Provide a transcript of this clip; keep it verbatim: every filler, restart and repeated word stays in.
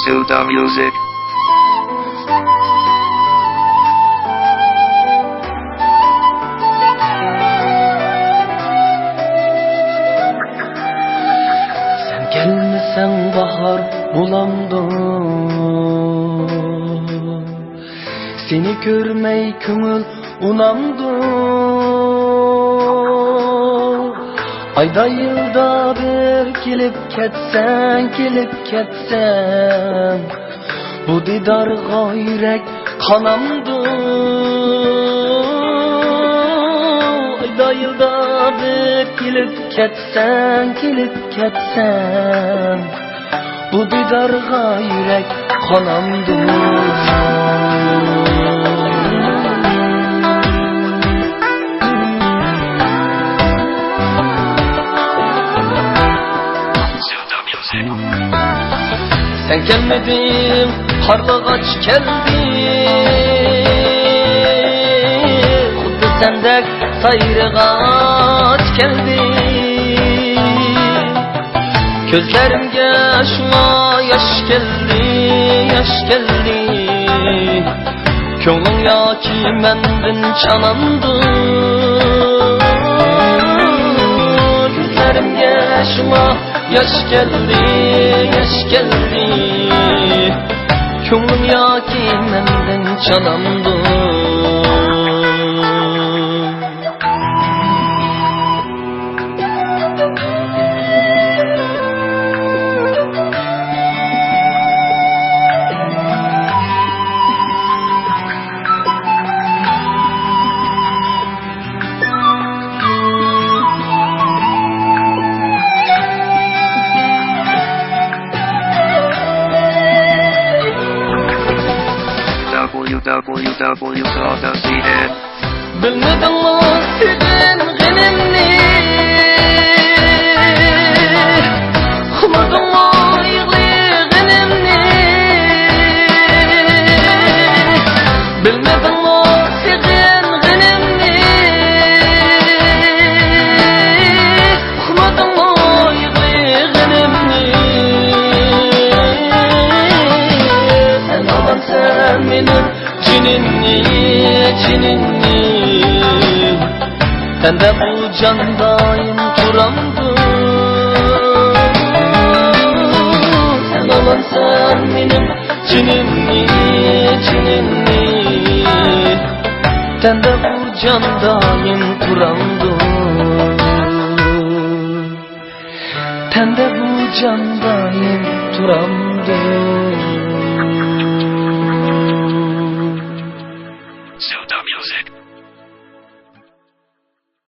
Suda Music. سەن كەلمىسەڭ باھار بولامدۇ؟ سېنى كۆرمەي كۆڭۈل ئۇنامدۇ؟ ئايدا يىلدا بىر كېلىپ كەتسەڭ، كېلىپ كەتسەڭ، بۇ دىدارغا يۈرەك قانامدۇ؟ ئايدا يىلدا بىر كېلىپ كەتسەڭ، كېلىپ كەتسەڭ، بۇ دىدارغا يۈرەك قانامدۇ؟ سەن كەلمىدىڭ، قارلىغاچ كەلدى. خۇددى سەندەك سايرىغاچ كەلدى. كۆزلىرىمگە شۇڭا ياش كەلدى، ياش كەلدى. كۆڭلۈڭ ياكى مەندىن چانامدۇ؟ كۆزلىرىمگە شۇڭا ياش كەلدى، ياش كەلدى. كۆڭلۈڭ ياكى مەندىن چانامدۇ؟ W W W dot C N. بىلمىدىڭمۇ سېغىنغىنىمنى؟ ئۇقمىدىڭمۇ يىغلىغىنىمنى؟ بىلمىدىڭمۇ سېغىنغىنىمنى؟ ئۇقمىدىڭمۇ يىغلىغىنىمنى؟ سەن ئالامسەن مېنىڭ جېنىمنى، جېنىمنى. تەندە بۇ جان دائىم تۇرامدۇ؟ سەن ئالامسەن مېنىڭ جېنىمنى، جېنىمنى. تەندە بۇ جان دائىم تۇرامدۇ؟ تەندە بۇ جان دائىم تۇرامدۇ؟